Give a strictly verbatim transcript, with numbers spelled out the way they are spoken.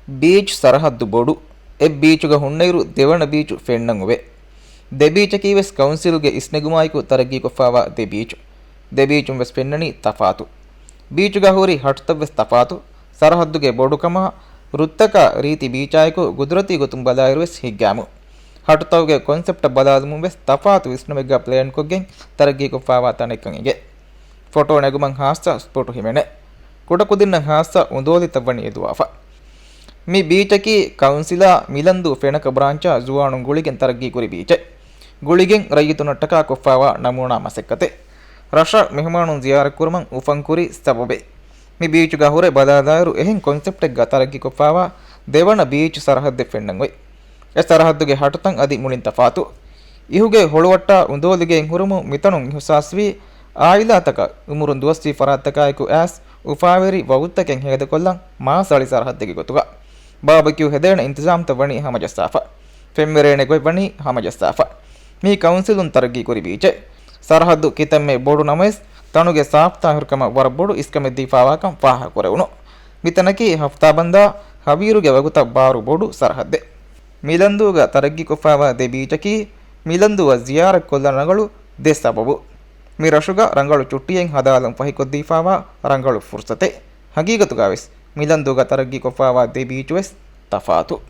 ބީޗް ސަރަހައްދު ބޮޑު. އެއް ބީޗުގަ ހުންނައިރު ދެވަނަ ބީޗު ފެންނަން އޮވޭ. ދެ ބީޗަކީ ވެސް ކައުންސިލުގެ އިސްނެގުމާއެކު ތަރައްގީކޮށްފާވާ ދެ ބީޗު. ދެ ބީޗުން ވެސް ފެންނަނީ ތަފާތު. ބީޗުގަ ހުރި ހަޓުތައް ވެސް ތަފާތު. ސަރަހައްދުގެ ބޮޑުކަމާ، ރުއްތަކާ ރީތި ބީޗާއެކު ގުދުރަތީ ގޮތުން ބަލާއިރު ވެސް ހިތްގައިމު. ހަޓުތަކުގެ ކޮންސެޕްޓަށް ބަލާލުމުން ވެސް ތަފާތު ވިސްނުމެއްގަ ޕްލޭންކޮށްގެން ތަރައްގީކޮށްފާވާ ތަނެއްކަން އެނގޭ. ފޮޓޯ ނެގުމަށް ހާއްސަ ސްޕޮޓު ހިމެނޭ. ކުޑަކުދިންނަށް ހާއްސަ އުނދޯލިތައް ވަނީ އެދުވާފަ. މި ބީޗަކީ ކައުންސިލާ މިލަންދޫ ފެނަކަ ބްރާންޗާ ޒުވާނުން ގުޅިގެން ތަރައްގީކުރި ބީޗެއް. ގުޅިގެން ރައްޔިތުންނަށްޓަކާ ކޮށްފާވާ ނަމޫނާ މަސައްކަތެއް. ރަށަށް މެހުމާނުން ޒިޔާރަތްކުރުމަށް އުފަންކުރި ސަބަބެއް. މި ބީޗުގަ ހުރެ ބަލާލާއިރު އެހެން ކޮންސެޕްޓެއްގަ ތަރައްގީކޮށްފާވާ ދެވަނަ ބީޗް ސަރަހައްދެއް ފެންނަން އޮތް. އެ ސަރަހައްދުގެ ހަޓުތައް އަދި މުޅިން ތަފާތު. އިހުގެ ހޮޅުވައްޓާ އުނދޯލިގެއިން ހުރުމުން މިތަނުން އިހުސާސްވީ އާއިލާތަކަށް އުމުރުން ދުވަސްވީ ފަރާތްތަކާއެކު އައިސް އުފާވެރި ވަގުތުތަކެއް ހޭދަކޮށްލަން މާސް އަޅި ސަރަހައްދެއްގެ ގޮތުގަ. ބާބެކިއު ހެދޭނެ އިންތިޒާމްތައް ވަނީ ހަމަޖައްސާފަ. ފެންވެރޭނެ ގޮތް ވަނީ ހަމަޖައްސާފަ. މީ ކައުންސިލުން ތަރައްގީކުރި ބީޗެއް. ސަރަހައްދު ކިތަންމެ ބޮޑު ނަމަވެސް، ތަނުގެ ސާފްތާހިރުކަމަށް ވަރަށް ބޮޑު އިސްކަމެއް ދީފާވާކަން ފާހަގަކުރެވުނު. މިތަނަކީ ހަފްތާބަންދާ ހަވީރުގެ ވަގުތަށް ބާރު ބޮޑު ސަރަހައްދެއް. މިލަންދޫގަ ތަރައްގީކޮށްފާވާ ދެ ބީޗަކީ، މިލަންދޫއަށް ޒިޔާރަތްކޮށްލަން ރަނގަޅު ދެ ސަބަބު. މި ރަށުގަ ރަނގަޅު ޗުއްޓީއެއް ހަދާލަން ފަހިކޮށްދީފާވާ ރަނގަޅު ފުރުސަތެއް. ހަގީގަތުގަވެސް މިލަންދޫގަ ތަރައްގީކޮށްފާވާ ދެ ބީޗުވެސް ތަފާތު.